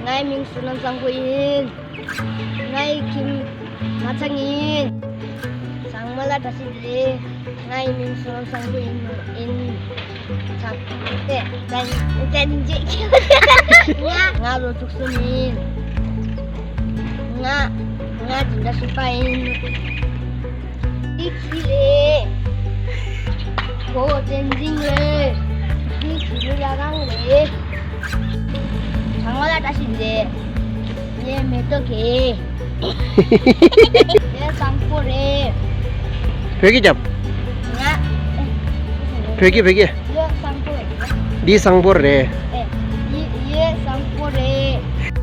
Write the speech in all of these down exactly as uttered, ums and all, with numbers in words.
ངའི་མིང་བསོད་ནམས་བཟང་པོ་ཡིན། ངའི་ཁྱིམ་ང་ཚང་ཡིན། ཚང་མ་ལ་བཀྲ་ཤིས་བདེ་ལེགས། ངའི་མིང་བསོད་ནམས་བཟང་པོ་ཡིན། ཡིན། ཚང་དེ་བཙན་བཙན་འཇིགས། ང་ང་ལོ་དྲུག་གསུམ་ཡིན། ང་ང་འཛིན་གྲྭ་བཞི་པ་ཡིན། འདི་ཁྱི་རེད། ཁོ་བསྟན་འཛིན་རེད། འདི་ཁྱི་རེད། ལ་རང་རེད། ཚང་མ་ལ་བཀྲ་ཤིས་བདེ་ལེགས། ངའི་མེ་ཏོག་གི། ངའི་བཟང་པོ་རེད། བོད་སྐད་རྒྱབ། ང་། བོད་སྐད་བོད་སྐད། ཡོད་བཟང་པོ་རེད། འདི་བཟང་པོ་རེད། ཨེ། ཡི་ཡི་བཟང་པོ་རེད།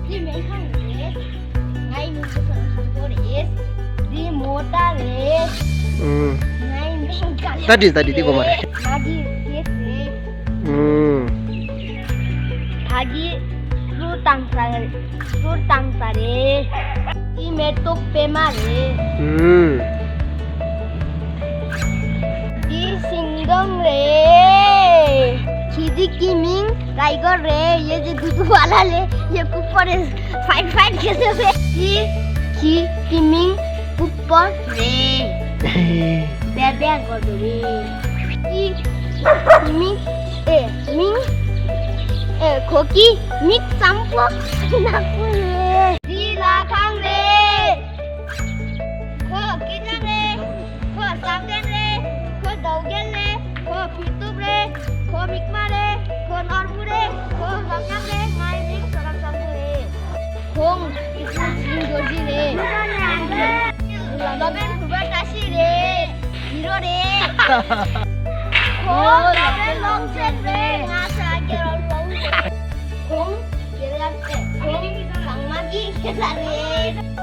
འདི་སྨན་ཁང་རེད། ངའི་མིང་ཚོ་བཟང་པོ་རེད། འདི་མོ་ཊ་རེད། ཨུམ། ངའི་མིང་ག་ལེ། ད་འགྲིག་ད་འགྲིག་འདི་གོ་མ་རེད། ང་གི་སྐད་རེད། ཨུམ། ཕ་གི་གླུ་བཏང་ས་རེད། གླུ་བཏང་ས་རེད། འདི་མེ་ཏོག་པད་མ་རེད། ཨུམ། འདི་ཤིང་སྡོང་རེད། ཁྱི་འདི་གི་མིང་ཊའི་གར་རེད། ཡེ་ཇེ་དུ་དུ་བ་ལ་ལེ་ཡེ་ཀུ་པོ་རེད། ཕའིཊ་ཕའིཊ་ཁྱི་ཟེར་རེད། འདི་ཁྱི་གི་མིང་ཀུ་པོ་རེད། བེ་བེ་གོ་དུ་རེད། འདི་མིང་ཨེ་མིང་ཨེ་ཁོ་གི་མིག་བཟང་པོ་ནག་པོ་རེད། འདི་ལྷ་ཁང་རེད། ཁོ་སྐྱིད་སྡུག་རེད། ཁོ་བསམ་གཏན་རེད། ཁོ་ཟློས་གར་རེད། ཁོ་བུ་སྟོབས་རེད། ཁོ་མིག་དམར་རེད། ཁོ་ནོར་བུ་རེད། ཁོ་ལམ་ཡག་རེད། ངའི་མིང་བསོད་ནམས་བཟང་པོ་རེད། ཁོང་སྐྱིད་སྡུག་ཆུང་རྡོ་རྗེ་རེད། ལོ་པཎ་གུང་པ་བཀྲ་ཤིས་རེད། ཡིན་རོ་རེད། ཁོ་ལོ་པཎ་ཀློང་ཆེན་རེད། ང་ས་རྒྱལ་རབས་ལོང་རེད། ཁོང་རྒྱལ་རབས་ཨེ་ཁོང་ཚང་མ་གི་སྐྱེས་ས་རེད།